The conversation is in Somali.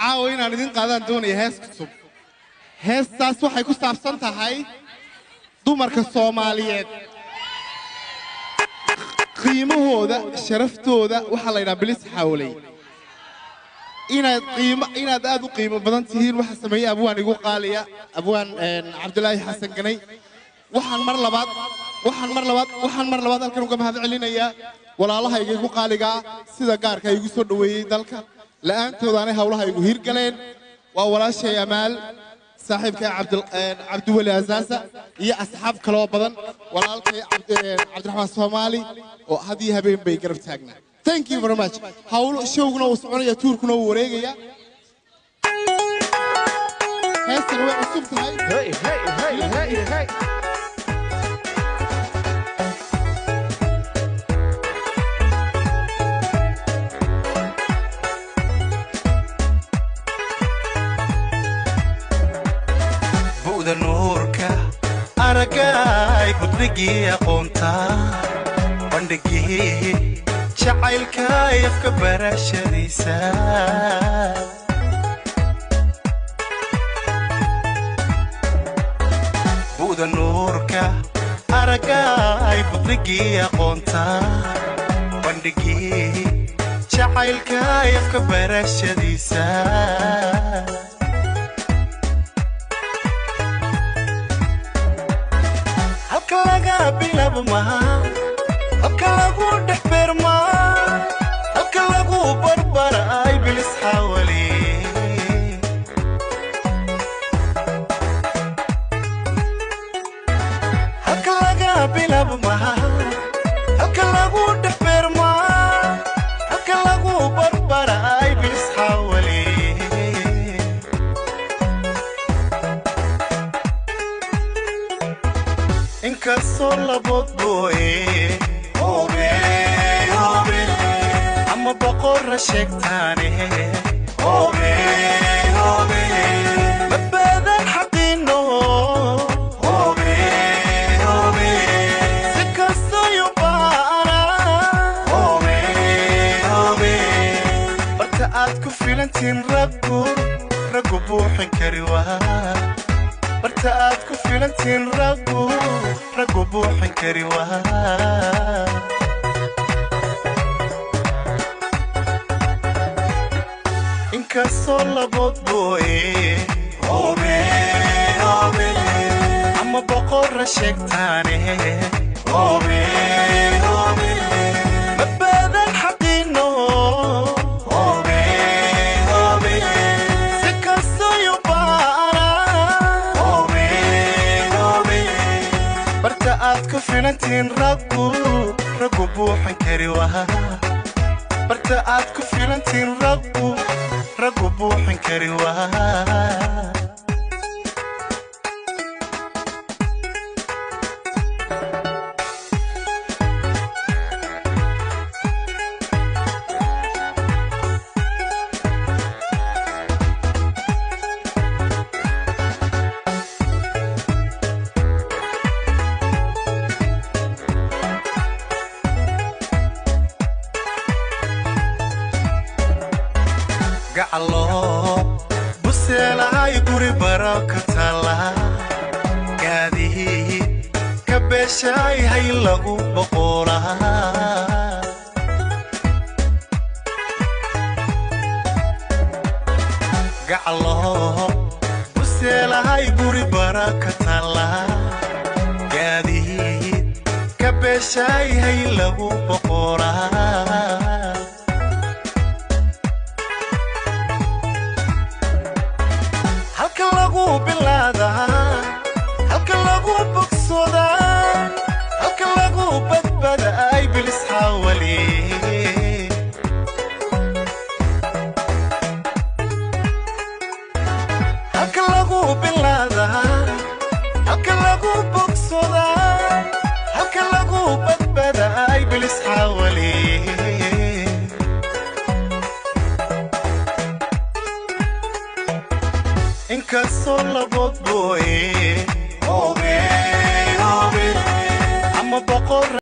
Caawa inaan idin qaadaan doonaya hees cusub. Heestaas waxay ku saabsan tahay dumarka Soomaaliyeed. Qiimahooda, sharaftooda waxaa la yidhaha bilis xawlay. Inaad qiimo inaad aad u qiimo badan tihiin waxa sameeyay abwaan igu qaaliya, abwaan Cabdulaahi Xasan Ganay. Waxaan mar labaad halkan uga mahad celinayaa walaalahayga igu qaaliga sida gaarka igu soo dhaweeyay dalka. La'aantooda aanay hawlaha igu hirgaleen. Waa walaashay Amaal, saaxiibkay Cabdiweli Azaasa iyo asxaab kaloo badan, walaalkay Cabdiraxmaan Soomaali oo had iyo habeen bay garab taagnaa. Thank you very much. Hawlo showguna wuu soconaya, tour-kuna wuu wareegaya. Heestan way cusub tahay. Hey, hey, hey, hey, hey. Bu'da nuurka aragay, budrigii aqoonta, bandhigii jacaylka, afka barashadiisa. Bu'da nuurka aragay, budrigii aqoonta, bandhigii jacaylka, afka barashadiisa. Halka laga bilaabmaa, halka lagu dhex beermaa, halka lagu barbaray bilis xawali. Halka laga bilaabmaa, halka lagu dhex beermaa, halka lagu barbaray bilis xawali. Inkastoo labood booye ama boqorra sheegtaane, badbaadan xaqiino si kastoo yubaana. Barta aad ku filantiin raggu, raggu buuxin kari waa. Barta aad ku filantiin raggu, raggu buuxin kari waa. Inkastoo labood booye ama boqorra sheegtaane, badbaadan xaqiino si kastoo yubaana. Barta aad ku filantiin raggu, raggu buuxin kari waa. Barta aad ku filantiin raggu, raggu buuxin kari waa. Gacalo buseelahay, guri baro ka taala, gaadihii ka beeshaay hay lagu boqolaa. Gacalo buseelahay, guri bara ka taala, gaadihii ka beeshaay hay lagu boqolaa. Halka lagu bilaadaa, halka lagu bogsodaa, halka lagu badbadaay bilis xawali. Halka lagu bilaadaa, halka lagu bogsodaa, halka lagu badbadaay bilis xawali. Inkastoo labood booye ama boqor.